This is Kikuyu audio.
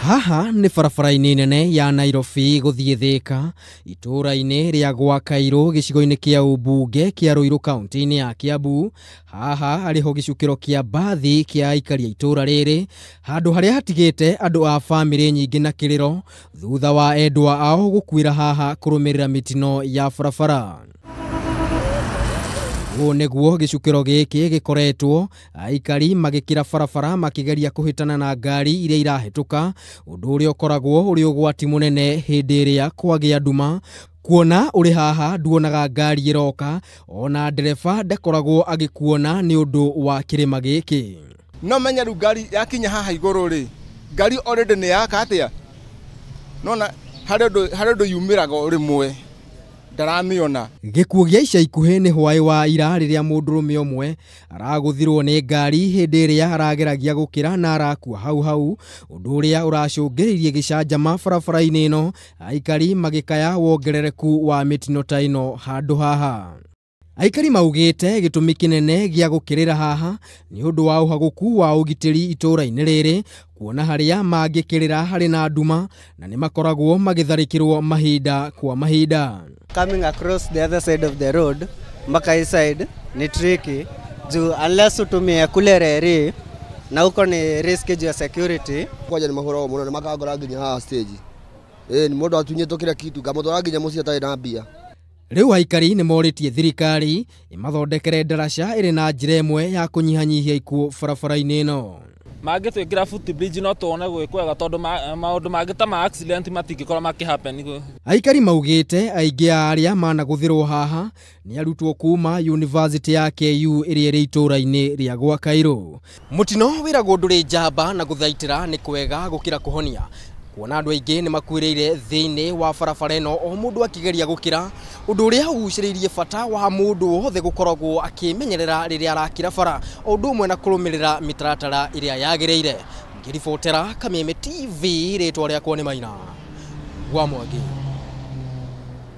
Haha nĩ barabara-inĩ nene ya Nairobi gũthiĩ Thĩka, itũũra-inĩ rĩa gwa Kairũ gĩcigo-inĩ kĩa ũmbunge kĩa Ruiru kaunti-inĩ ya Kiambu. Haha arĩho gĩcukĩro kĩa mbathi kĩa aikari a itũũra rĩrĩ, handũ harĩa hatigĩte andũ a bamĩrĩ nyingĩ na kĩrĩro thutha wa endwa ao gũkuĩra haha kũrũmĩrĩra mĩtino ya barabara. Ũũ nĩguo gĩcukĩro gĩkĩ gĩkoretwo aikari magĩkĩra barabara makĩgeria kũhĩtana na ngari iria irahĩtũka, ũndũ ũrĩa ũkoragwo ũrĩ ũgwati mũnene hĩndĩ ĩrĩa kwagĩa nduma, kuona ũrĩ haha nduonaga ngari ĩroka, ona ndereba ndakoragwo agĩkuona nĩ ũndũ wa kĩrĩma gĩkĩ. No menya rĩu ngari yakinya haha igũrũ rĩ, ngari already nĩ yaka atĩa? Nona harĩ ũndũ yumĩraga o rĩmwe ndaramĩona. Gĩkuũ gĩa ica ikuhĩ nĩ hwaĩ wa ira rĩrĩa mũndũrũme ũmwe aragũthirwo nĩ ngari hĩndĩ ĩrĩa arageragia gũkĩra na arakua hau hau, ũndũ ũrĩa ũracũngĩrĩirie gĩcanjama barabara-inĩ ĩno, aikari magĩkaya wongerereku wa mĩtino ta ĩno handũ haha. Aikari maugĩte gĩtũmi kĩnene gĩa gũkĩrĩra haha nĩ ũndũ wa ũhagũku wa ũgitĩri itũũra-inĩ rĩrĩ, kuona harĩa mangĩkĩrĩra harĩ na nduma na nĩ makoragwo magĩtharĩkĩrwo mahinda kwa mahinda. Coming across the other side of the road mpaka hii side ni tricky juu unless utumie kule reri na huko ni risk juu ya security. Kwanja ni mahũragwo mũno na makangora nginya haha stage. Ni mũndũ atunyĩtwo kila kitu ngamũtwara nginya mũciĩ atarĩ na mbia. Rĩu aikari nĩ morĩtie thirikari ĩmathondekere ndaraca ĩrĩ na njĩra ĩmwe ya kũnyihanyihia ikuũ barabara-inĩ ĩno. Mangĩtwĩkĩra footbridge no tuone gwĩ kwega tondũ maũndũ mangĩ ta ma accident matingĩkorwo makĩ happen. Aikari maugĩte aingĩ a arĩa managũthĩrwo haha nĩ arutwo kuma University ya KU ĩrĩa ĩrĩ itũũra-inĩ rĩa gwa Kairũ. Mũtino wĩragwo ndũrĩ njamba na gũthaitĩra nĩ kwega gũkĩra kũhonia, kuona andũ aingĩ nĩ makuĩrĩire thĩinĩ wa barabara ĩno o mũndũ akĩgeria gũkĩra, ũndũ ũrĩa ũgucĩrĩirie bata wa mũndũ wothe gũkoragwo akĩmenyerera rĩrĩa arakĩra bara, o ũndũ ũmwe na kũrũmĩrĩra mĩtaratara ĩrĩa yagĩrĩire. Ngĩribotera Kameme TV, rĩtwa rĩakwa nĩ Maina wa Mwangi.